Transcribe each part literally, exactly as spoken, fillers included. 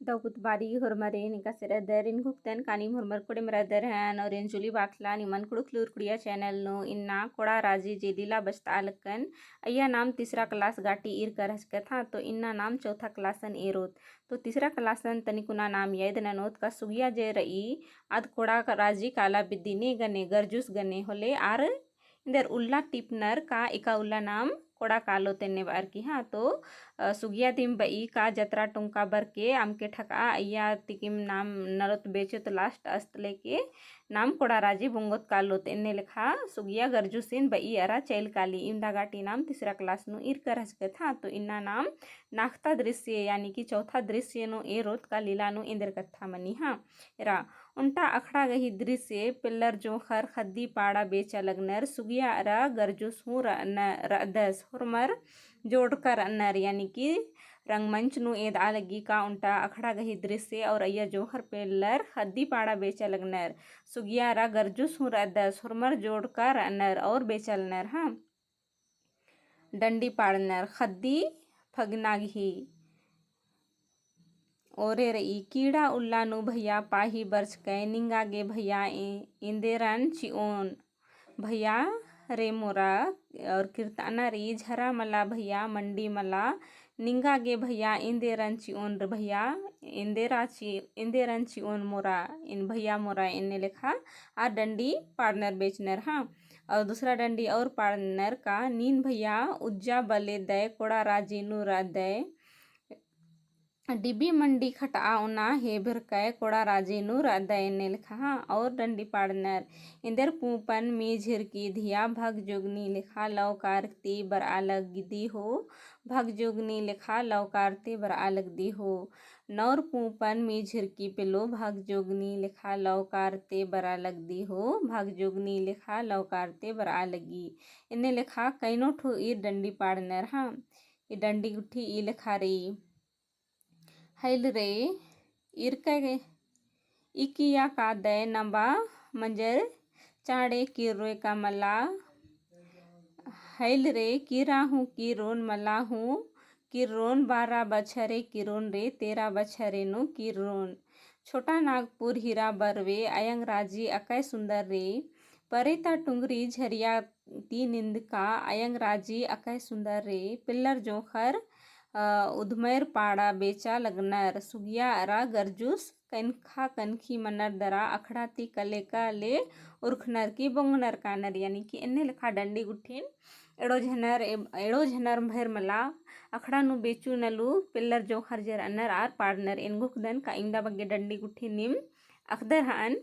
दव कुत बारी होरमर एन एकासे रअदर, एन घुक्तन का नीम होरमर कोड़ेम रअदर हन, और एन जूली बाथला निमन कुँड़ुख़ लूर कुड़िया channel नू। इन्ना कोड़ा राजी जे लीला बचतआ लक्कन, अइय्या नाम तीसरा class गाटी ईरकर हचकत हाँ, तो इन्ना नाम चौथा class अन एरोत। तो तीसरा class अन तनिकुना नाम याद ननोत का सुगिया जे रई, आद कोड़ा राजी काला बिद्दी ने गने, गरजुस गने होले आर एन्देर उल्ला टिपनर का एका उल्ला नाम कोड़ा कालोत एन्ने बअर की हाँ। तो, अ, सुगिया दिम बई का जतरा टोंका बरके अमके ठकआ, अइय्या तिकिम नाम नलोत बेचोत last अस्त लेके नाम कोड़ा राजी बोंगोत कालोत एन्ने लेखा सुगिया गरजुसिन बई अरा चैल काली। इवंदा गाटी नाम तीसरा class नू ईरकर हचकत हाँ। तो इन्ना नाम नाखता दृश्य यानी कि चौथा दृश्य नू एरोत का लीला नू एन्देर कत्था मनी हाँ। एरा ओन्टा अखड़ा गही दृश्य पेल्लर जोंख़र ख़द्दी पाड़ा बेचा लगनर, सुगिया अरा गरजुस हूँ रअदस, होरमर जोड़का रअनर, यानी कि रंगमंच नू एदआ लगी का ओन्टा अखड़ा गही दृश्य और अइय्या जोंख़र पेल्लर ख़द्दी पाड़ा बेचा लगनर, सुगिया अरा गरजुस हूँ रअदस, होरमर जोड़का रअनर और बेचा लगनर हाँ। डंडी पाड़नर ख़द्दी फगना गही ओरे रई। कीड़ा उल्ला नू भैया पाही बरचकय, निंगा गे भैया ए-, एन्देरन चिओन भैया रे मोरा, और किर्ताना रई झरा मला भैया मंडी मला, निंगा गे भैया एन्देरन चिओन रे भैया, एन्देरा चि-, एन्देरन चिओन मोरा, एन भैया मोरा एन्ने लेखा आर डंडी पाड़नर बेचनर हाँ। और दूसरा डंडी और पाड़नर का नीन भैया उज्जा बले दय कोड़ा राजी नू रअदय। डिबी मंडी खटआ ओना हे भेरकय कोड़ा राजी नू रअदय एन्ने लेखा हाँ। और डंडी पाड़नर एन्देर पूंपन मी झिरकी धिया भग जोगनी लेखा लौकारती बरआ लगदी हो, भग जोगनी लेखा लौकारती बरआ लगदी हो। नौर पूंपन मी झिरकी पेलो भग जोगनी लेखा लौकारते बरआ लगदी हो, भग जोगनी लेखा लौकारते बरआ लगी। एन्ने लेखा कइनो ठो ईर डंडी पाड़नर हाँ। ई डंडी गुट्ठी ई लेखा रई। हैल रे, ईरकय इकिया कादय नम्बा मंजर चाँड़े किर्रोय का मला। हैल रे, किरा हूँ किरोन मला हूँ किरोन, बारा बछरे किरोन रे, तेरा बछरे नू किरोन। छोटा नागपुर हीरा बरवे, अयंग राजी अकय सुंदर रे। परे ता टुंगरी झरिया ती निंदका, अयंग राजी अकय सुंदर रे। पिल्लर जोंख़र, अ, उधमैर पाड़ा बेचा लगनर। सुगिया अरा गरजुस कनखा कनखी मनर दरा अखड़ा ती कलेका ले उरखनर की बोंगनर कानर, यानी कि एन्ने लेखा डंडी गुट्ठिन एड़ो झनर, ए-, एड़ो झनर भैर मला अखड़ा नू बेचू नलू पेल्लर जोंख़र जे रअनर आर पाड़नर। एन घुखदन का इवंदा बग्गे डंडी गुट्ठिन नीम अख़दर हअन।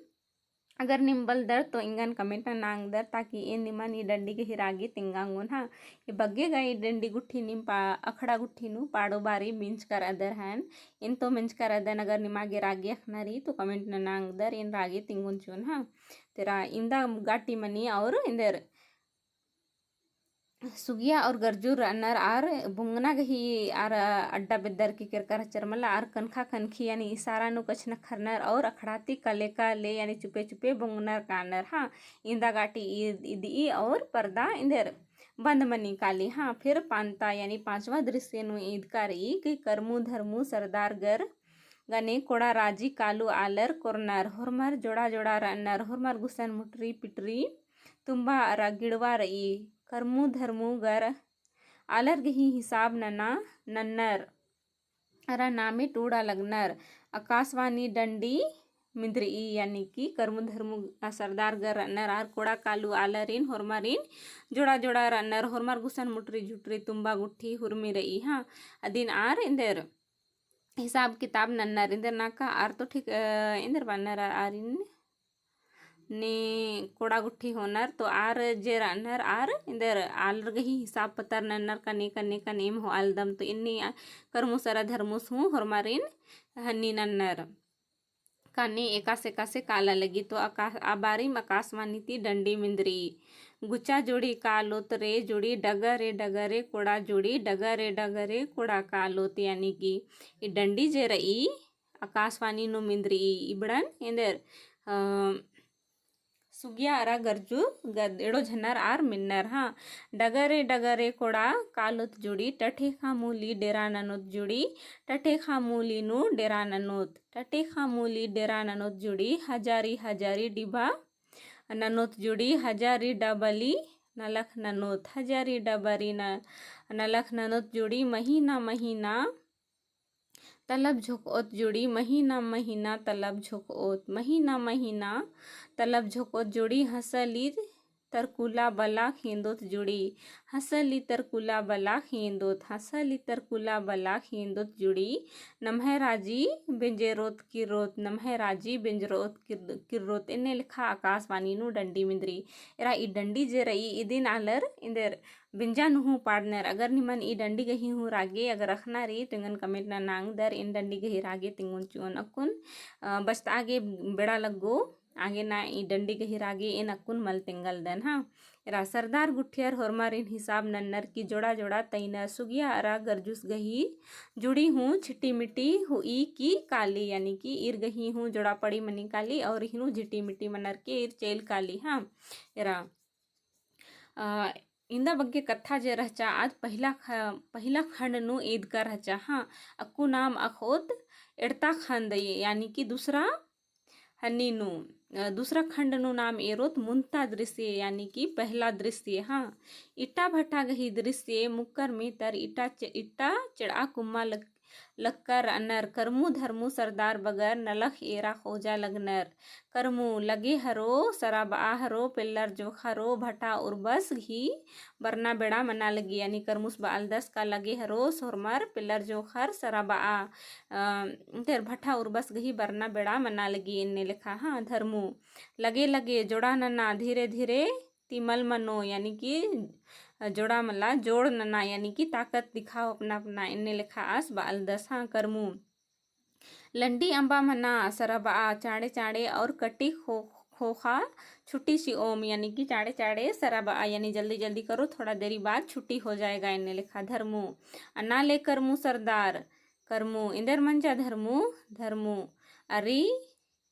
अगर नीम बलदर तो एंगन comment नना ओंगदर, ताकि एन निमन ई डंडी गही रागे तेंगा ओंगोन हाँ। ए बग्गे गा ई डंडी गुट्ठी नीम पा-, अखड़ा गुट्ठी नू पाड़ो बारी मेंजका रअदर हअन। एन तो मेंजका रअदन, अगर निमा गे रागे अख़ना रई तो comment नना ओंगदर, एन रागे तेंगोन चिओन हाँ। तेरा इवंदा गाटी मनी और एन्देर सुगिया और गरजुर रअनर आर बोंगना गही आर अड्डा बेद्दर की केरका रहचर मला आर कनखा कनखी यानी इशारा नू कछनखरनर और अखड़ा ती कलेका ले यानी चुपे चुपे बोंगनर कानर हाँ। इवंदा गाटी ईद-, इदई और पर्दा एन्देर बंद मनी काली हाँ। फिर पांता यानी पांचवा दृश्य नू ईदका रई कि करमू धर्मू सरदार गर गने कोड़ा राजी कालू आलर कोरनर, होरमर जोड़ा जोड़ा रअनर, होरमर गुसन मुटरी पिटरी तुम्बा अरा गिड़वा रई। करमू धर्मू गर आलर गही हिसाब नना नन्नर अरा नामे टूड़ा लगनर। आकाशवाणी डंडी मिंदरई, यानी कि करमू धर्मू सरदार गर रअनर आर कोड़ा कालू आलरिन होरमरिन जोड़ा जोड़ा रअनर, होरमर गुसन मुटरी झुटरी तुम्बा गुट्ठी हुरमी रई हाँ। अदिन आर एन्देर हिसाब किताब नन्नर एन्देर नाका आर तो ठीक, अ, एन्देर बअनर आरिन ने कोड़ा गुट्ठी होनर तो आर जे रअनर आर एन्देर आलर गही हिसाब पतर नन्नर कने कने कने एम होआलदम तो एन्ने आ करमू सरा धर्मूस हूँ होरमारिन हन्नी नन्नर। कने एकासे एकासे काला लगी तो आका-, आ बारिम आकाशवाणी ती डंडी मिंदरी। गुचा जोड़ी कालोत रे जोड़ी डगर रे डगर रे कोड़ा जोड़ी डगर रे डगर रे कोड़ा कालोत, यानी कि ई डंडी जे रई आकाशवाणी नू मिंदरी इबड़न एन्देर, अ, सुगिया अरा गरजू गद एड़ो झनर आर मिन्नर। हाँ, डगरे डगरे कोड़ा कालोत जुड़ी, टठेखा मूली डेरा ननोत जुड़ी, टठेखा मूली नू डेरा ननोत, टठेखा मूली डेरा ननोत जुड़ी, हजारी हजारी डिबा ननोत जुड़ी, हजारी डबली नलख ननोत, हजारी डबरी न-, नलख ननोत जुड़ी, महीना महीना तलब झोंकओत जुड़ी, महीना महीना तलब झोंकओत, महीना महीना तलब झोंकओत जुड़ी, हंसली तरकुला बला खेंदोत जुड़ी, हंसली तरकुला बला खेंदोत, हंसली तरकुला बला खेंदोत जुड़ी, नम्है राजी बेंजरोत किर्रोत, नम्है राजी बेंजरोत किर-, किर्रोत, एन्ने लेखा आकाशवाणी नू डंडी मिंदरी। एरा ई डंडी जे रई, इदिन आलर एन्देर बेंजा नू हूँ पाड़नर। अगर निमन ई डंडी गही हूँ रागे अगर अख़ना रई, तो एंगन comment नना ओंगदर, एन डंडी गही रागे तिंगोन चिओन अक्कुन, अ, बचतआ गे बेड़ा लग्गो, आगे ना ई डंडी गही रागे एन अक्कुन मल तेंगालदन, हाँ। एरा सरदार गुट्ठियर होरमारिन हिसाब नन्नर की जोड़ा जोड़ा तइनर, सुगिया अरा गरजुस गही जुड़ी हूँ छिट्टी मिट्टी हुई की काली, यानी कि ईर गही हूँ जोड़ा पड़ी मनी काली और इहनू झिट्टी मिट्टी मनर के ईर चइल काली, हाँ। एरा अ, इन्दा बग्गे कत्था जे रहचा, आद पहिला ख-, पहिला खंड नू एदका रहचा, हाँ। अक्कु नाम अख़ोत एड़ता खंड, यानी कि दूसरा हन्नी नू, अ, दूसरा खंड नू नाम एरोत मुन्ता दृश्य, यानी कि पहला दृश्य, हाँ। इट्टा भट्टा गही दृश्य, मुक्कर मीतर इट्टा चे-, इट्टा चेड़आ कुम्मा लग-, लक्कर अनर करमू धरमू सरदार बगर नलख एरा खोजा लगनर। करमू लगे हरो, सराबआ हरो, पेल्लर जोखा रो, भटा उर्बस गही बरना बेड़ा मना लगी, यानी करमूस बआलदस का लगे हरो, सोरमर, पेल्लर जोखर, सराबआ, अ, तेर भटा उर्बस गही बरना बेड़ा मना लगी, एन्ने लेखा, हाँ, धरमू। लगे लगे जोड़ा नना, धीरे धीरे, ती मल मनो, यानी कि जोड़ा मला, जोड़ नना, यानी कि ताकत दिखाओ अपना अपना, एन्ने लेखा आस बआलदस, हाँ, करमू। लंडी अम्बा मना, सराबआ, चाँड़े चाँड़े और कटी खो-, खोखा छुट्टी चिओम, यानी कि चाँड़े चाँड़े सराबआ, यानी जल्दी जल्दी करो, थोड़ा देरी बाद छुट्टी हो जाएगा, एन्ने लेखा धरमू। अन्ना ले करमू सरदार, करमू, एन्देर मंजा धरमू, धरमू। अरी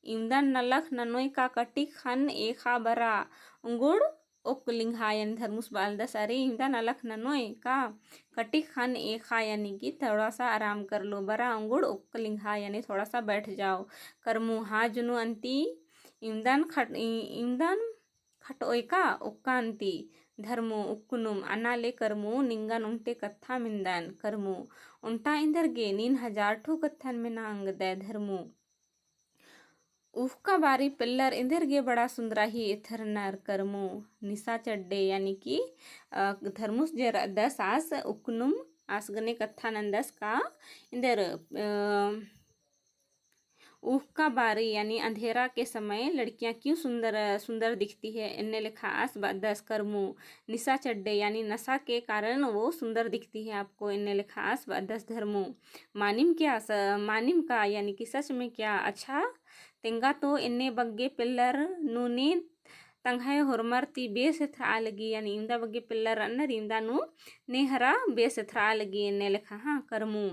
इवंदन नलख ननोय का कटिक ख़न्न एख़ा बरा उंगुड़ ओक्क लिंगहा, यानी धर्मुस बआलदस, अरे इवंदन नलख ननोय का कटिक ख़न्न एख़ा, यानी कि थोड़ा सा आराम कर लो, बरा उंगुड़ ओक्क लिंगहा, यानी थोड़ा सा बैठ जाओ। करमू हाँ जुनू अन्ती, इवंदन खट-, इ-, इवंदन खटओय का ओक्का अन्ती। धर्मू उक्कनुम, अन्ना ले करमू निंगन ओन्टे कत्था मेन्दन। करमू ओन्टा एन्देर गे, नीन हजार ठू कत्थन मेना ओंगदय। धर्मू उहका बारी पेल्लर एन्देर गे बड़ा सुन्दराही एथरनर। करमू निसा चड्डे, यानी कि, अ, धर्मुस जे रअदस आस उक्कनुम आस गने कत्था नन्दस का एन्देर, अ, उहका बारी यानी अंधेरा के समय लड़कियाँ क्यों सुंदर, सुंदर दिखती है, एन्ने लेखा आस बअदस। करमू निसा चड्डे यानी नशा के कारण वो सुंदर दिखती है आपको, एन्ने लेखा आस बअदस। धर्मू मानिम क्या, स-, मानिम का यानी कि सच में क्या? अच्छा, तेंगा तो एन्ने बग्गे पेल्लर नू ने तंग्है होरमर ती बेस एथरआ लगी, यानी इवंदा बग्गे पेल्लर रअनर इवंदा नू ने हरा बेस एथरआ लगी, एन्ने लेखा। हाँ, करमू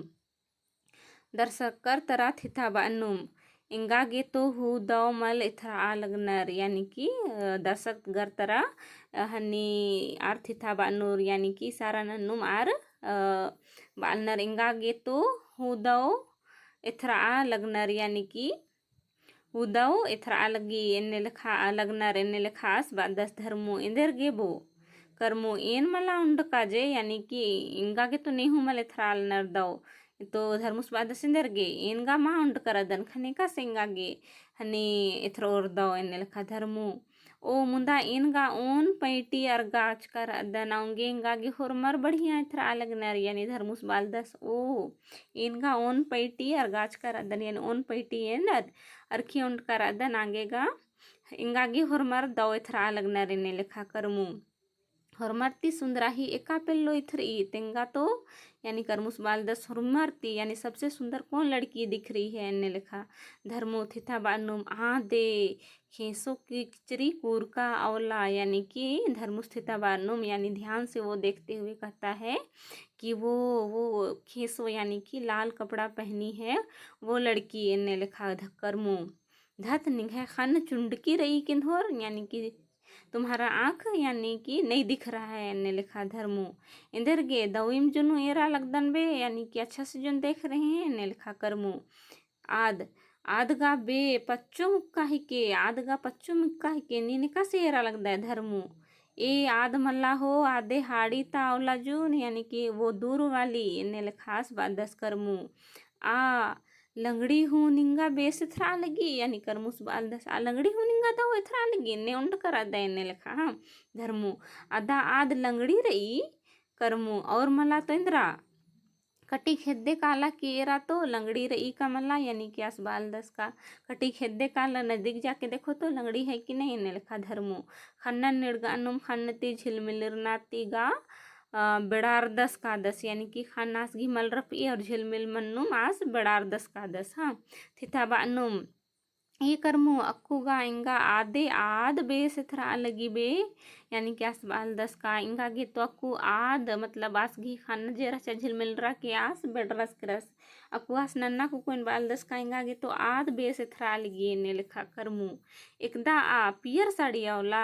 दर्शकर तरा थिथा बअनुम, एंगा गे तो हूँ दव मल एथरआ लगनर, यानी कि, अ, दर्शकर तरा, अ, हनी आर थिथा बअनुर, यानी कि इशारा ननुम आर, अ, बअलनर, एंगा गे तो हूँ दव एथरआ लगनर, यानी कि हूँ दव एथरआ लगी, एन्ने लेखा लगनर, एन्ने लेखा आस बअदस। धर्मू एन्देर गे बो? करमू एन मला ओन्डका जे, यानी कि एंगा गे तो ने हूँ मल एथरआ लगनर दव। तो धर्मुस बअदस एन्देर गे, एन गा मा ओन्डकर रअदन, ख़ने एकासे एंगा गे हनी एथरओर दव, एन्ने लेखा। धर्मू ओ मुन्दा एन गा ओन पैटी अरगाचकर रअदन, औंगे एंगा गे होरमर बढ़िया एथरआ लगनर, यानी धर्मुस बअदस ओ एन गा ओन पैटी अरगाचकर रअदन, यानी ओन पैटी एन अर-, अरखी ओन्डकर रअदन, औंगे गा एंगा गे होरमर दव एथरआ लगनर, एन्ने लेखा। करमू होरमर ती सुन्दराही एका पेल्लो एथरई, तेंगा तो, यानी करमुस बअदस होरमर ती, यानी सबसे सुंदर कौन लड़की दिख रही है, एन्ने लेखा। धर्मू थिथा बअनुम, आ दे, खेसो किचरी कुरका अवला, यानी कि धर्मुस थिथा बअनुम, यानी ध्यान से वो देखते हुए कहता है कि वो, वो खेसो, यानी कि लाल कपड़ा पहनी है वो लड़की, एन्ने लेखा। ध-, करमू धत निंग्है ख़न्न चुंडकी र'ई किन्होर, यानी कि तुम्हारा आँख यानी कि नहीं दिख रहा है, एन्ने लेखा धर्मू। एन्देर गे दविम जुनू एरा लगदन बे, यानी कि अच्छा से जुन देख रहे हैं, एन्ने लेखा करमू। आद, आद गा बे पच्चो मुक्का हिके, आद गा पच्चो मुक्का हिके, नीन एकासे एरा लगदय धर्मू। ए आद मल्ला हो, आदे हाड़ी ता अवला जुन, यानी कि वो दूर वाली, एन्ने लेखा आस ब'अदस करमू। आ लंगड़ी हूँ निंगा बेस एथरा लगी, यानी करमूस ब'अदस, आ लंगड़ी हूँ निंगा दव एथरा लगी, एन्ने ओन्ड करदय, एन्ने लेखा, हाँ, धर्मू। अदा आद लंगड़ी र'ई करमू, और मला तो एन्दरा कटिक हेद्दे काला कि एरा तो लंगड़ी र'ई का मला, यानी कि आस ब'अदस का कटिक हेद्दे काला नजदीक जाके देखो तो लंगड़ी है कि नहीं, एन्ने लेखा धर्मू। ख़न्नन निड़ग'अनुम ख़न्न ती झिलमिलरना ती गा अ, बेड़ारदस कादस, यानी कि ख़न्न आस गही मल र'ई और झिलमिल मन्नुम आस बेड़ारदस कादस, हाँ, थिथा ब'अनुम। ए करमू अक्कु गा एंगा आदे आद बेस एथरा लगी बे, यानी कि आस ब'अदस का एंगा गे तो अक्कु आद, मतलब आस गही ख़न्न जे रहचा झिलमिलरा के आस बेड़रस केरस। अक्कु आस नन्ना कुक्कोन ब'अदस का एंगा गे तो आद बेस एथरा लगी, एन्ने लेखा करमू। एकदा आ पियर साड़ी अवला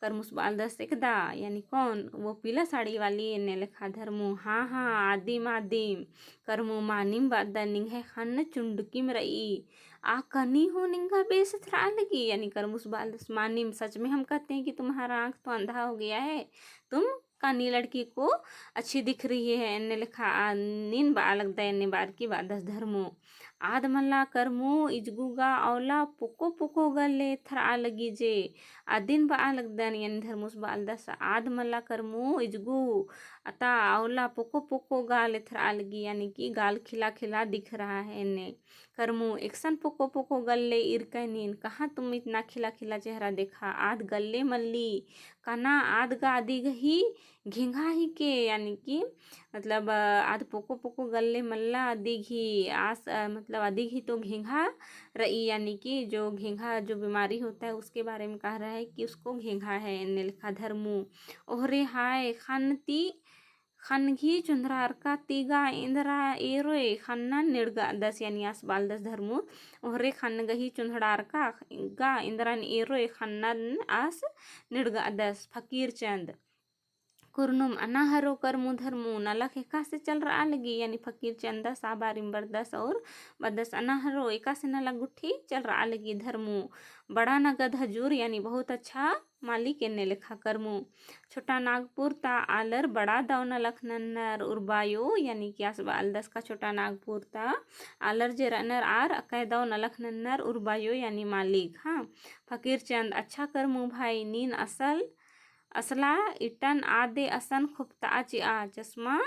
करमूस ब'अदस एकदा, यानी कौन, वो पीला साड़ी वाली, एन्ने लेखा धर्मू। हाँ, हाँ, आदिम, आदिम। करमू मानिम ब'अदन निंग्है ख़न्न चुंडकिम र'ई। आ कनी हूँ निंगा बेस एथरा लगी, यानी करमूस ब'अदस मानिम, सच में हम कहते हैं कि तुम्हारा आँख तो अंधा हो गया है, तुम कानी लड़की को अच्छी दिख रही है, एन्ने लेखा आ नीन ब'आ लगदय, एन्ने बारकी ब'अदस धर्मू। आद मला करमू इजगु गा अवला पोको पोको गल्ले एथरा लगी जे, अदिन ब'आ लगदन, यानी धर्मूस ब'अदस आद मला करमू इजगु अता अवला पोको पोको गाल एथरा लगी, यानी कि गाल खिला खिला दिख रहा है, एन्ने। करमू एकसन पोको पोको गल्ले ईरकय नीन, कहाँ तुम इतना खिला खिला चेहरा देखा, आद गल्ले मल्ली, कना आद गा अदिगही घेंघा हिके, यानी कि मतलब, अ, आद पोको पोको गल्ले मल्ला अदिगही आस, अ, मतलब अदिगही तो घेंघा र'ई, यानी कि जो घेंघा जो बीमारी होता है उसके बारे में कह रहा है कि उसको घेंघा है, एन्ने लेखा धर्मू। ओहरे हाय ख़न्न ती ख़न्न गही चुन्धड़ारका ती गा एन्दरा एरोय ख़न्नन निड़ग'अदस, यानी आस ब'अदस धर्मू। ओहरे ख़न्न गही चुन्धड़ारका गा एन्दरन एरोय ख़न्नन आस निड़ग'अदस। फकीर चंद कुरनुम अना हरो करमू धर्मू, नलख एकासे चलर'आ लगी, यानी फकीर चंदस आ बारिम बरदस और बदस अना हरो एकासे नलख गुट्ठी चलर'आ लगी धर्मू। बड़ा नगद हजूर, यानी बहुत अच्छा मालिक, एन्ने लेखा करमू। छोटा नागपुर ता आलर बड़ा दव नलख नन्नर उर्बायो, यानी कि आस ब'अदस का छोटा नागपुर ता आलर जे र'अनर आर अकय दव नलख नन्नर उर्बायो, यानी मालिक। हाँ, फकीर चंद, अच्छा करमू भाई, नीन असल असला इट्टन आदे असन खुपत'आ चि'आ, चश्मा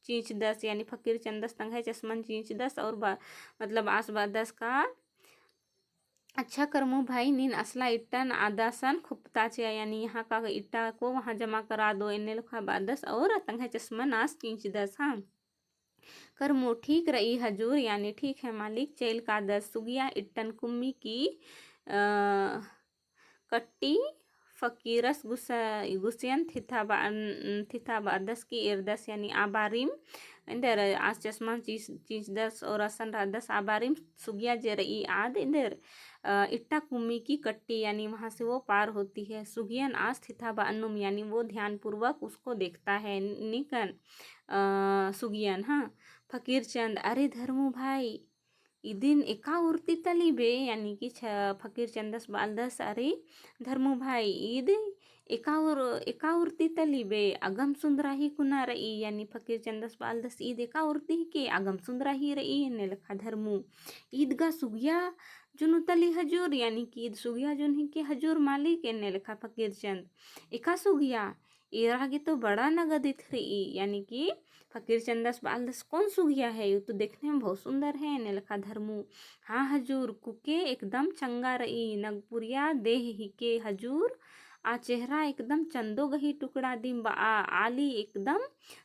चींचदस, यानी फकीर चंदस तंग्है चश्मन चींचदस और बा-, मतलब आस ब'अदस का अच्छा करमू भाई, नीन असला इट्टन आदे असन खुपत'आ चि'आ, यानी यहाँ का इट्टा को वहाँ जमा करा दो, एन्ने लेखा ब'अदस और तंग्है चश्मन आस चींचदस। हाँ। करमू ठीक र'ई हजूर, यानी ठीक है मालिक, चइल कादस। सुगिया इट्टन कुम्मी की, अ, कट्टी फकीरस गुस-, गुसियन थिथा ब'अन-, थिथा ब'अदस की एरदस, यानी आ बारिम एन्देर आस चश्मा चींच-, चींचदस और असन र'अदस आ बारिम सुगिया जे र'ई आद एन्देर, अ, इट्टा कुम्मी की कट्टी, यानी वहाँ से वो पार होती है। सुगियन आस थिथा ब'अनुम, यानी वो ध्यानपूर्वक उसको देखता है, निकन, अ, सुगियन, हाँ। फकीर चंद, अरे धर्मू भाई, इदिन एका उर्ती तली बे, यानी कि छ-, फकीर चंदस ब'अदस, अरे धर्मू भाई, ईद एका उर-, एका उर्ती तली बे, अगम सुन्दरा ही कुना र'ई, यानी फकीर चंदस ब'अदस, ईद एका उर्ती हिके, अगम सुन्दरा ही र'ई, एन्ने लेखा धर्मू। ईद गा सुगिया जुनू तली हजूर, यानी कि ईद सुगिया जुन हिके हजूर मालिक, एन्ने लेखा फकीर चंद। एका सुगिया, एरा गे तो बड़ा नगद इथर'ई, यानी कि फकीर चंदस ब'अदस, कौन सुगिया है, ये तो देखने में बहुत सुंदर है, एन्ने लेखा धर्मू। हाँ हजूर, कुके एकदम चंगा र'ई, नगपुरिया देह हिके हजूर, आ चेहरा एकदम चंदो गही टुकड़ा दिम ब'आ, आली एकदम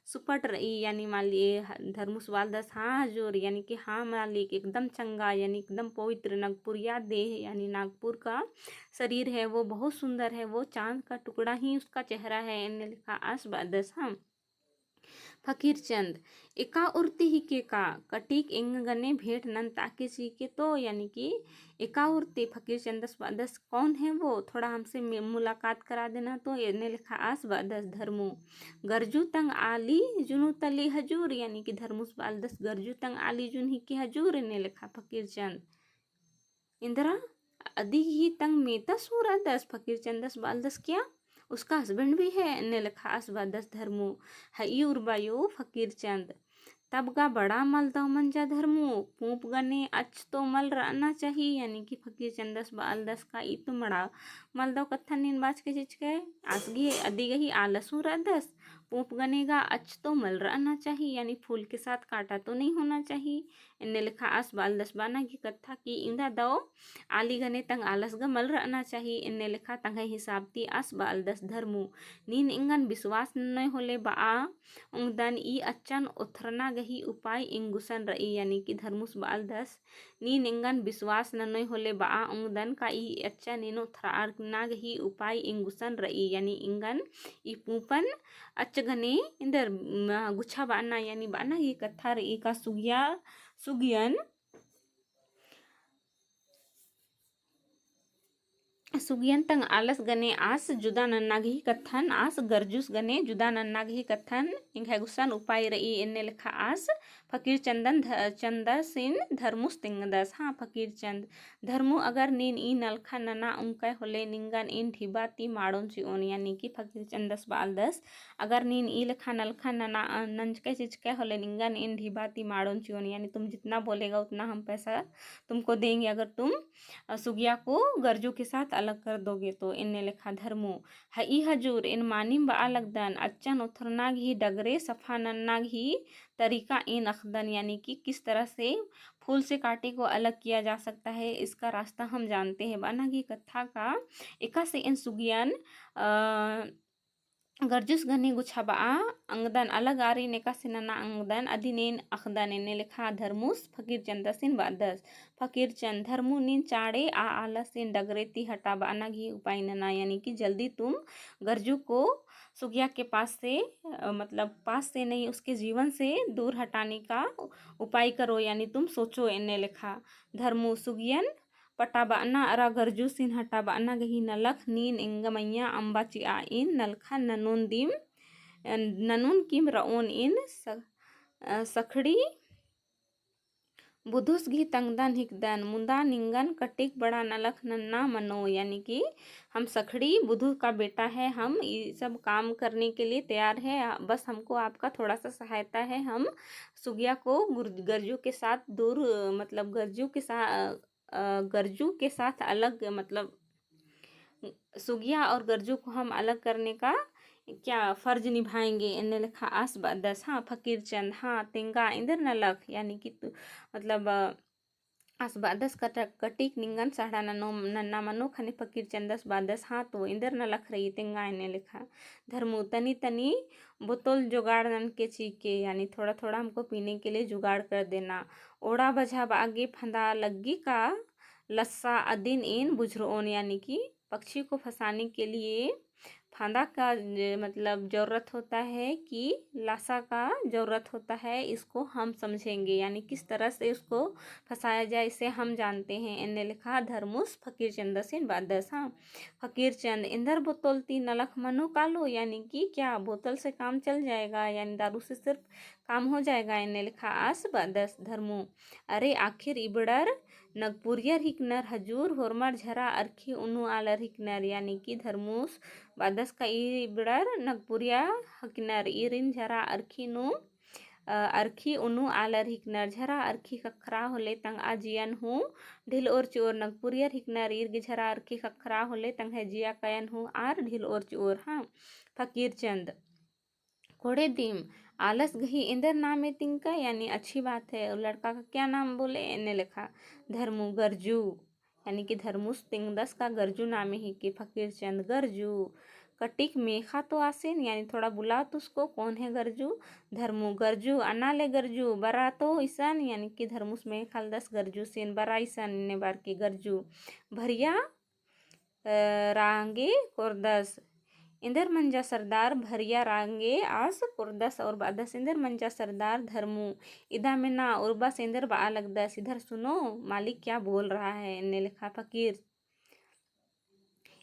सुपट र'ई, यानी माली ए ह-, धर्मूस ब'अदस, हाँ हजूर, यानी कि हाँ मालिक, एकदम चंगा, यानी एकदम पवित्र नगपुरिया देह, यानी नागपुर का शरीर है, वो बहुत सुंदर है, वो चांद का टुकड़ा ही उसका चेहरा है, एन्ने लेखा आस ब'अदस, हाँ। फकीरचंद, एका ओर्ती हिके का, कटिक एंग गने भेंट नन्ताके चिके तो, यानी कि एका ओर्ती। फकीरचंदस बअदस, कौन है वो? थोड़ा हमसे मि-, मुलाकात करा देना तो, एन्ने लेखा आस बअदस धर्मू। गरजू तंग आली जुनू तली हजूर, यानी कि धर्मूस बआलदस, गरजू तंग आली जुन हिके हजूर, एन्ने लेखा फकीरचंद। इन्दरा अदी गही तंग मेतस हूँ रअदस? फकीरचंदस बआलदस, क्या उसका husband भी है? एन्ने लेखा आस बअदस धर्मू। हई उर्बायो फकीरचंद। तब गा बड़ा मलदव मंजा धर्मू, पूंप गने अच तो मल रअना चाही, यानी कि फकीरचंदस बआलदस का ई तो मड़ा मलदव कत्थन नीन बाचके चिचके, आस गही अदी गही आलस हूँ रअदस, पूंप गने गा अच तो मल रअना चाही, यानी फूल के साथ कांटा तो नहीं होना चाही। एन्ने लेखा आस बआलदस बअना गही कत्था कि इन्दा दव आली गने तंग आलस गा मल रअना चाही, एन्ने लेखा तंग्है हिसाब ती आस बआलदस धर्मू। नीन एंगन बिस्वास ननोय होले बआ ओंगदन, ई अच्चन ओथरना गही उपाय एंग गुसन रई, यानी कि धर्मूस बआलदस, नीन एंगन बिस्वास ननोय होले बआ ओंगदन का ई अच्चन एन ओथरना गही उपाय एंग गुसन रई, यानी एंगन ई पूंपन अच गने इन्दर, म, गुछाबअना, यानी बअना गही कत्था रई का सुगिया, सुगियन सुगियन तंग आलस गने आस जुदा नन्ना गही कत्थन, आस गरजूस गने जुदा नन्ना गही कत्थन, एंग्है गुसन उपाय रई, एन्ने लेखा आस फकीरचंदन ध-, चंदसिन धर्मूस तिंगदस। हाँ, फकीरचंद, धर्मू, अगर नीन ई नलखा नना उंगकय होले निंगन एन ढिबा ती माड़ोन चिओन, यानी कि फकीरचंदस बआलदस, अगर नीन ई लेखा नलखा नना, अ, नंजकय चिचकय होले निंगन एन ढिबा ती माड़ोन चिओन, यानी तुम जितना बोलेगा उतना हम पैसा तुमको देंगे, अगर तुम, अ, सुगिया को गरजू के साथ अलग कर दोगे तो। एन्ने लेखा धर्मू, हई हजूर, एन मानिम बआ लगदन, अच्चन ओथरना गही डगरे सफा नन्ना गही तरीका एन अखदन, यानी कि किस तरह से फूल से कांटे को अलग किया जा सकता है, इसका रास्ता हम जानते हैं। बअना गही कत्था का एकासे एन सुगियन, अ, गरजूस गने गुछाबआ अंगदन, अलग आरिन एकासे नना अंगदन, अदिन एन अखदन, एन्ने लेखा धर्मूस फकीरचंदसिन बअदस। फकीरचंद, धर्मू, नीन चाड़े आ आलसिन डगरे ती हटाबअना गही उपाय नना, यानी कि जल्दी तुम गरजू को सुगिया के पास से, अ, मतलब पास से नहीं, उसके जीवन से दूर हटाने का उपाय करो, यानी तुम सोचो, एन्ने लेखा। धर्मू, सुगियन पटाबअना अरा गरजूसिन हटाबअना गही नलख नीन एंग्है मइय्याँ अम्बा चिआ, एन नलखा ननोन दिम, ननोन किम रओन, एन स-, अ, सखड़ी बुधुस गही तंगदन हिकदन, मुदा निंगन कटिक बड़ा नलख नन्ना मनो, यानी कि हम सखड़ी बुधु का बेटा है, हम ये सब काम करने के लिए तैयार है, बस हमको आपका थोड़ा सा सहायता है, हम सुगिया को गुर-, गरजू के साथ दूर, मतलब गरजू के साथ, अ, गरजू के साथ अलग, मतलब सुगिया और गरजू को हम अलग करने का क्या फर्ज निभाएंगे, एन्ने लेखा आस बअदस। हाँ, फकीरचंद, हाँ, तेंगा एन्देर नलख, यानी कि तू, मतलब, अ, आस बअदस कट-, कटिक निंगन सड़हा ननो, नन्ना मनो, खने फकीरचंदस बअदस, हाँ, तो एन्देर नलख रई तेंगा, एन्ने लेखा। धर्मू, तनी तनी बोतल जोगाड़ ननके चिके, यानी थोड़ा थोड़ा हमको पीने के लिए जुगाड़ कर देना। ओड़ा बझाबआ गे फंदा लग्गी का लस्सा अदिन एन बुझरओन, यानी कि पक्षी को फंसाने के लिए फंदा का ज-, मतलब जरूरत होता है कि लासा का जरूरत होता है, इसको हम समझेंगे, यानी किस तरह से उसको फंसाया जाए, इसे हम जानते हैं। एन्ने लेखा धर्मूस फकीरचंदसिन बअदस। हाँ, फकीरचंद, एन्देर बोतल ती नलख मनो कालो, यानी कि क्या बोतल से काम चल जाएगा, यानी दारू से सिर्फ काम हो जाएगा, एन्ने लेखा आस बअदस। धर्मू, अरे आखिर इबड़र नगपुरियर हिकनर हजूर, होरमर झरा अरखी उनु आलर हिकनर, यानी कि धर्मूस बअदस का इबड़र नगपुरिया हिकनर, ईरिन झरा अरखी नू, अ, अरखी उनु आलर हिकनर, झरा अरखी ख़क्खरा होले तंगआ जियन हूँ ढिल ओर चिओर, नगपुरियर हिकनर, ईर गे झरा अरखी ख़क्खरा होले तंग्है जिया कयन हूँ आर ढिल ओर चिओर। हाँ, फकीरचंद, कोड़े दिम, आलस गही एन्देर नामे तिंगका, यानी अच्छी बात है, लड़का का क्या नाम बोले, एन्ने लेखा। धर्मू, गरजू, यानी कि धर्मूस तिंगदस का गरजू नामे हिके। फकीरचंद, गरजू, कटिक मेखा तो आसिन, यानी थोड़ा बुलाओ तो उसको, कौन है गरजू? धर्मू, गरजू, अना ले गरजू, बरा तो इसन, यानी कि धर्मूस मेखालदस गरजूसिन, बरा इसन, एन्ने बार के गरजू। भरिया अ, रांगे कोरदस। एन्देर मंजा सरदार भरिया रांगे आस कोरदस और बअदस, एन्देर मंजा सरदार धर्मू, इदा मेना उर्बस एन्देर बआ लगदस, इधर सुनो, मालिक क्या बोल रहा है, एन्ने लेखा फकीर।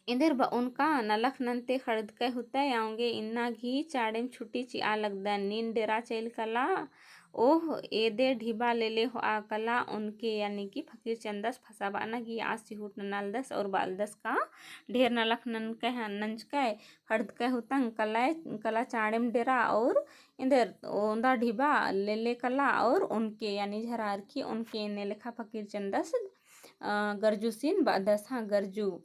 एन्देर बओन का नलख नन्ते खड़दकय हुतय, औंगे इन्ना गही चाड़ेम छुट्टी चिआ लगदन, नीन डेरा चइल कला, ओह एदे ढिबा लेले होआ कला ओनके, यानी कि फकीर चंदस फसाबअना गही आस चिहुट ननालदस और बअलदस का ढेर नलख ननकय ह-, नंजकय, खड़दकय हुतंग कलय, कला चाड़ेम डेरा और एन्देर ओन्दा ढिबा लेले कला और ओनके, यानी झरा अरखी ओनके एन्ने लेखा फकीर चंदस, अ, गरजूसिन बअदस, हाँ, गरजू।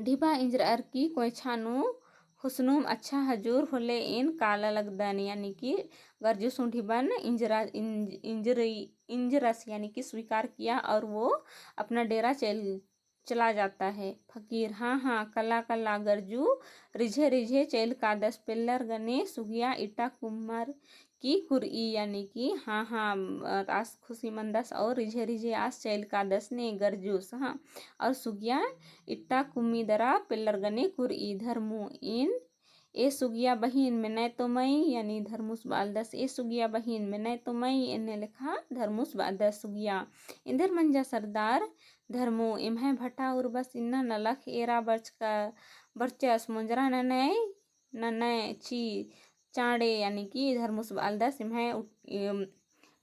ढिबा इंजरअर की कोइछा नू हुसनुम अच्छा हजूर होले एन काला लगदन, यानी कि गरजूस हूँ ढिबन इंजरा-, इंज-, इंजरी-, इंजरस, यानी कि स्वीकार किया और वो अपना डेरा चल, चला जाता है। फकीर, हाँ, हाँ, कला, कला, गरजू, रिझे, रिझे, चइल कादस पेल्लर गने सुगिया इट्टा कुम्मर की कुरई, यानी कि हाँ, हाँ, अ, आस खुशी मंदस और रिझे रिझे आस चइल कादस ने गरजूस, हाँ, और सुगिया इट्टा कुम्मी दरा पेल्लर गने कुरई। धर्मू, एन, ए सुगिया बहिन मेनय तो मई, यानी धर्मूस बअलदस, ए सुगिया बहिन मेनय तो मई, एन्ने लेखा धर्मूस बअदस। सुगिया, एन्देर मंजा सरदार धर्मू, एम्है भटा उर्बस इन्ना नलख एरा बरचका, बरचस मोंजरा ननय ननय ची चाँड़े, यानी कि धर्मूस बअलदस, एम्है उट-, एम,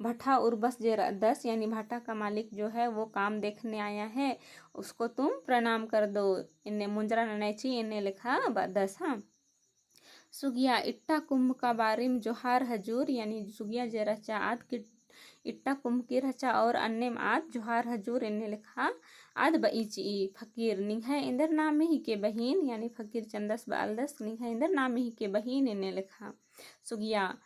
भटा उर्बस जे रअदस, यानी भटा का मालिक जो है वो काम देखने आया है, उसको तुम प्रणाम कर दो, एन्ने मोंजरा ननय ची, एन्ने लेखा बअदस, हाँ। सुगिया, इट्टा कुम्म का बारिम जोहार हजूर, यानी सुगिया जे रहचा आद कि इट्टा कुम्म की रहचा और अन्नेम आद जोहार हजूर, एन्ने लेखा आद बई चिई। फकीर, निंग्है एन्देर नामे हिके बहिन, यानी फकीर चंदस बअलदस, निंग्है एन्देर नामे हिके बहिन, एन्ने लेखा। सुगिया,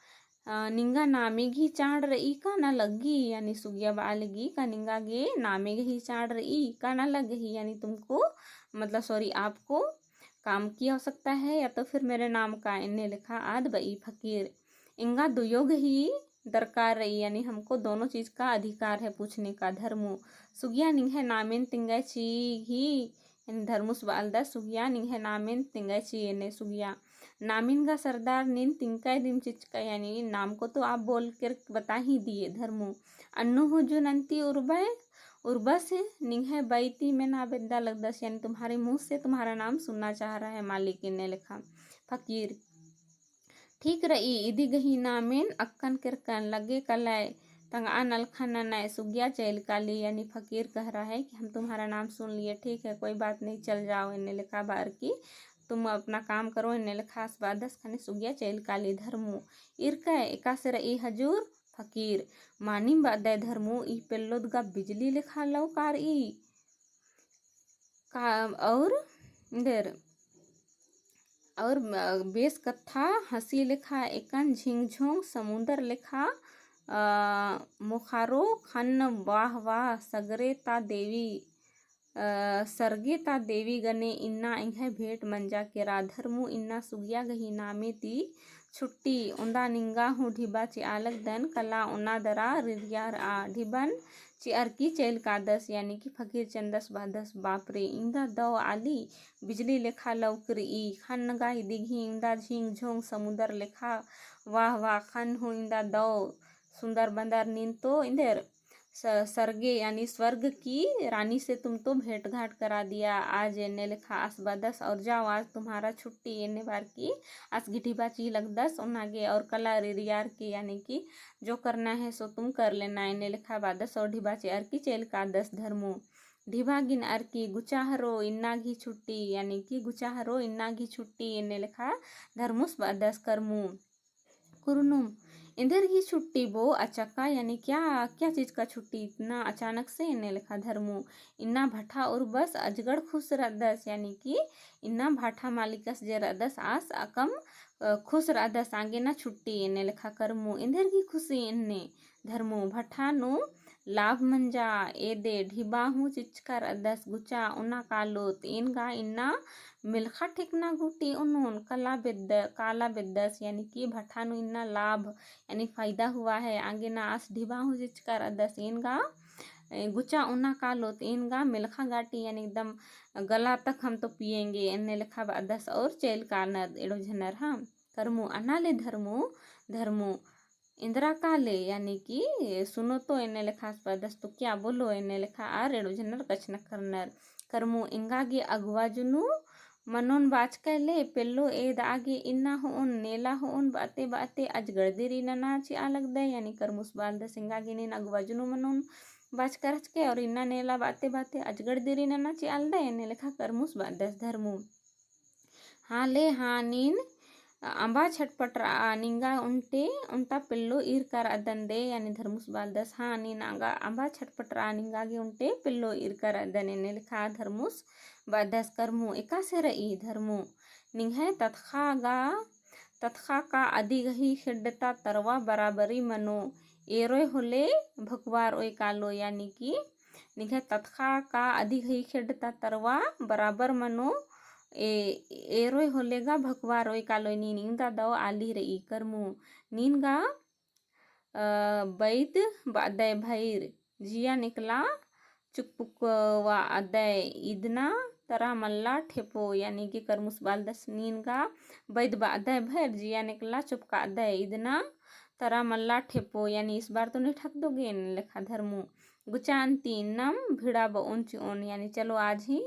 अ, निंगा नामे गही चाँड़ रई का ना लग्गी, यानी सुगिया बआ लगी का निंगा गे नामे गही चाँड़ रई का ना लग्गी, यानी तुमको, मतलब sorry, आपको काम की आवश्यकता है या तो फिर मेरे नाम का, एन्ने लेखा आद बई। फकीर, एंगा दुयो गही दरकार रई, यानी हमको दोनों चीज का अधिकार है पूछने का। धर्मू, सुगिया निंग्है नामेन तिंगय ची गही, यानी धर्मूस बअलदस, सुगिया निंग्है नामेन तिंगय ची, एन्ने सुगिया। नामिन गा सरदार नीन तिंकय दिम चिचकय, यानी नाम को तो आप बोल कर बता ही दिए। धर्मू, अन्नु हुजु नन्ती उर्बय, उर्बस निंग्है बई ती मेना बेद्दा लगदस, यानी तुम्हारे मुँह से तुम्हारा नाम सुनना चाह रहा है मालिक, एन्ने लेखा। फकीर, ठीक रई, इदी गही नामेन अक्कन केरकन लगे कलय, तंगआ नलखन ननय। सुगिया चइल काली, यानी फकीर कह रहा है कि हम तुम्हारा नाम सुन लिए, ठीक है, कोई बात नहीं, चल जाओ, एन्ने लेखा बअर की तुम अपना काम करो, एन्ने लेखा आस बअदस। खने सुगिया चइल काली। धर्मू, इरकय एकासे रई हजूर? फकीर, मानिम बअदय धर्मू, ई पेल्लोद गा बिजली लेखा लौ का रई। का, और देर, और, अ, बेस कत्था हँसी लेखा एकन झिंगझोंग समुंदर लेखा, अ, मोखारो खन्न वाह वाह सगरे ता देवी, अ, सरगे ता देवी गने इन्ना एंग्है भेंट मंजा केरा। धर्मू इन्ना सुगिया गही नामे ती छुट्टी ओन्दा निंगा हूँ ढिबा चिआ लगदन कला ओना दरा रिरियारआ। ढिबन चिअर की चइल कादस, यानी कि फकीर चंदस बअदस, बाप रे, इन्दा दौ आली बिजली लेखा लौक रई, खन्न गा इदी गही इन्दा झिंग झोंग समुदर लेखा, वाह वाह, खन्न हूँ इन्दा दौ सुंदर बंदर, नीन तो इन्देर स-, सरगे यानी स्वर्ग की रानी से तुम तो भेंट घाट करा दिया आज, एन्ने लेखा आस बअदस, और जाओ आज तुम्हारा छुट्टी, एन्ने बअर की आस गही ढिबा चिआ लगदस ओना गे, और कला रिरियार के यानी कि जो करना है सो तुम कर लेना, एन्ने लेखा बअदस और ढिबा चिअर की चइल कादस धर्मू। ढिबा गिनअर की गुचा हरो इन्ना गही छुट्टी, यानी कि गुचा हरो इन्ना गही छुट्टी, एन्ने लेखा धर्मूस बअदस। करमू, कुरनुम, एन्देर गही छुट्टी बो अचका, यानी क्या, क्या चीज का छुट्टी इतना अचानक से, एन्ने लेखा धर्मू। इन्ना भट्ठा उर्बस अजगड़ खुश रअदस, यानी कि इन्ना भट्ठा मालिकस जे रअदस आस अकम, अ, खुश रअदस आंगे ना छुट्टी, एन्ने लेखा करमू। एन्देर गही खुशी एन्ने धर्मू, भट्ठा नू लाभ मंजा, एदे ढिबा हूँ चिचका रअदस गुचा ओना कालोत, एन गा इन्ना मेलखा ठेकना गूटी ओनोन कला बेद्द-, काला बेद्दस, यानी कि भट्ठा नू इन्ना लाभ यानी फायदा हुआ है, आंगे ना आस ढिबा हूँ चिचका रअदस, एन गा ए, गुचा ओना कालोत, एन गा मेलखा गाटी, यानी एकदम गला तक हम तो पिएंगे, एन्ने लेखा बअदस और चइल कानर एड़ो झनर, हाँ। करमू, अना ले धर्मू, धर्मू, एन्दरा काले, यानी कि सुनो तो, एन्ने लेखा आस बअदस तो क्या बोलो, एन्ने लेखा आर एड़ो झनर कछनखरनर। करमू, एंगा गे अगुवा जुनू मनोन बाचकय ले, पेल्लो एदआ गे इन्ना होओन, नेला होओन बअते बअते अजगड़ दिरी नना चिआ लगदय, यानी करमूस बअदस एंगा गे नीन अगुवा जुनू मनोन बाचका रहचकय और इन्ना नेला बअते बअते अजगड़ दिरी नना चिआ लगदय, एन्ने लेखा करमूस बअदस धर्मू। हाँ ले, हाँ नीन अम्बा छटपटरआ निंगा ओन्टे ओन्टा पेल्लो ईरका रअदन दे, यानी धर्मूस बअदस, हाँ नीन अम्बा छटपटरआ निंगा गे ओन्टे पेल्लो ईरका रअदन, एन्ने लेखा धर्मूस बअदस। करमू, एकासे रई धर्मू, निंग्है ततख़ा गा, ततख़ा का अदी गही खेड्ड ता तरवा बराबरी मनो, एरोय होले भकुवारओय कालो, यानी कि निंग्है ततख़ा का अदी गही खेड्ड ता तरवा बराबर मनो, ए, एरोय होले गा भकुवारओय कालो, नीन इवंदा दव आली रई। करमू, नीन गा अ, बैद बअदय भइर, जिया नेकला चुकपुकवा अदय, इदना तरा मल्ला ठेपो, यानी कि करमूस बअदस नीन गा बैद बअदय भइर, जिया नेकला चुपका अदय, इदना तरा मल्ला ठेपो, यानी इस बार तो नहीं ठक दोगे, एन्ने लेखा धर्मू। गुचा अन्ती इन्नम भिड़ा बओन चिओन, यानी चलो आज ही,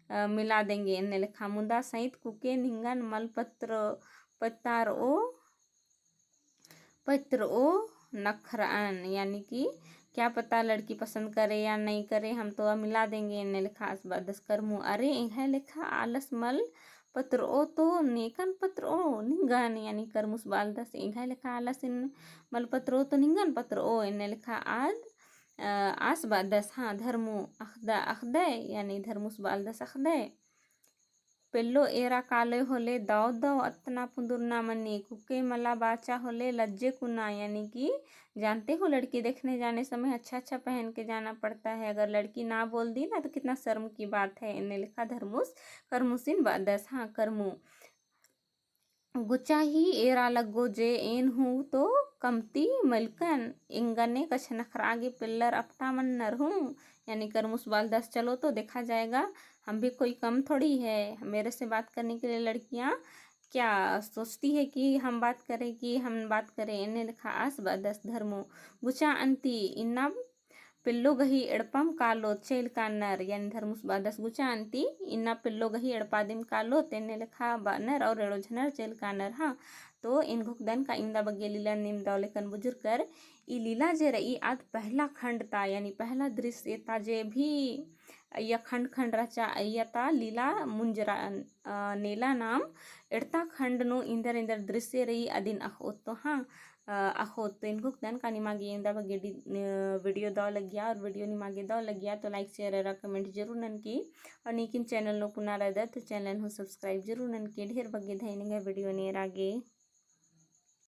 अ, मिला देंगे, एन्ने लेखा। मुदा सैंत कुके निंगन मल पत्र, पतारओ, पत्रओ नखरअन, यानी कि क्या पता लड़की पसंद करे या नहीं करे, हम तो अब मिला देंगे, एन्ने लेखा आस बअदस। करमू, अरे एंग्है लेखा आलस मल पत्रओ तो नेकन पत्रओ निंगन, यानी करमूस बअदस एंग्है लेखा आलस इन मल पत्रओ तो निंगन पत्रओ, एन्ने लेखा आद, अ, आस बअदस, हाँ धर्मू, अख़द-, अख़दय, यानी धर्मूस बअदस अख़दय। पेल्लो एरा कालोय होले दव दव अतना पुंदुरना मनी, कुके मला बाचा होले लज्जे कुना, यानी कि जानते हो लड़की देखने जाने समय अच्छा अच्छा पहन के जाना पड़ता है, अगर लड़की ना बोल दी ना तो कितना शर्म की बात है, एन्ने लेखा धर्मूस करमूसिन बअदस, हाँ करमू। गुचा ही एरा लग्गो जे एन हूँ तो कमती मलकन, एंगने कछनखरआ गे पेल्लर अपटा मन्नर हूँ, यानी करमूस बअदस चलो तो देखा जाएगा, हम भी कोई कम थोड़ी है, मेरे से बात करने के लिए लड़कियाँ क्या सोचती है कि हम बात करें कि हम बात करें, एन्ने लेखा आस बअदस धर्मू। गुचा अन्ती इन्ना पेल्लो गही एड़पम कालोत चइल कानर, यानी धर्मूस बअदस गुचा अन्ती इन्ना पेल्लो गही एड़पा दिम कालोत, एन्ने लेखा बअनर और एड़ो झनर चइल कानर, हाँ। तो एन घोखदन का इवंदा बग्गे लीला नीम दव लेकन बुझुरकर, ई लीला जे रई आद पहला खंड ता, यानी पहला दृश्य ता जे भी अइय्या खंड खंड रहचा अइय्या ता लीला मुंजरा, अ, नेला नाम एड़ता खंड नू इन्दर इन्दर दृश्य रई अदिन अख़ओत तो, हाँ, अ, अख़ओत तो एन घोखदन का निमा गे इवंदा बग्गे डि-, अ, video दव लग्गिया और video निमा गे दव लग्गिया तो like share अरा comment जरूर ननके और नीकिन channel नू पुना रअदत तो channel हूँ subscribe जरूर ननके। ढेर बग्गे धैन एंग्है video नू एरा गे।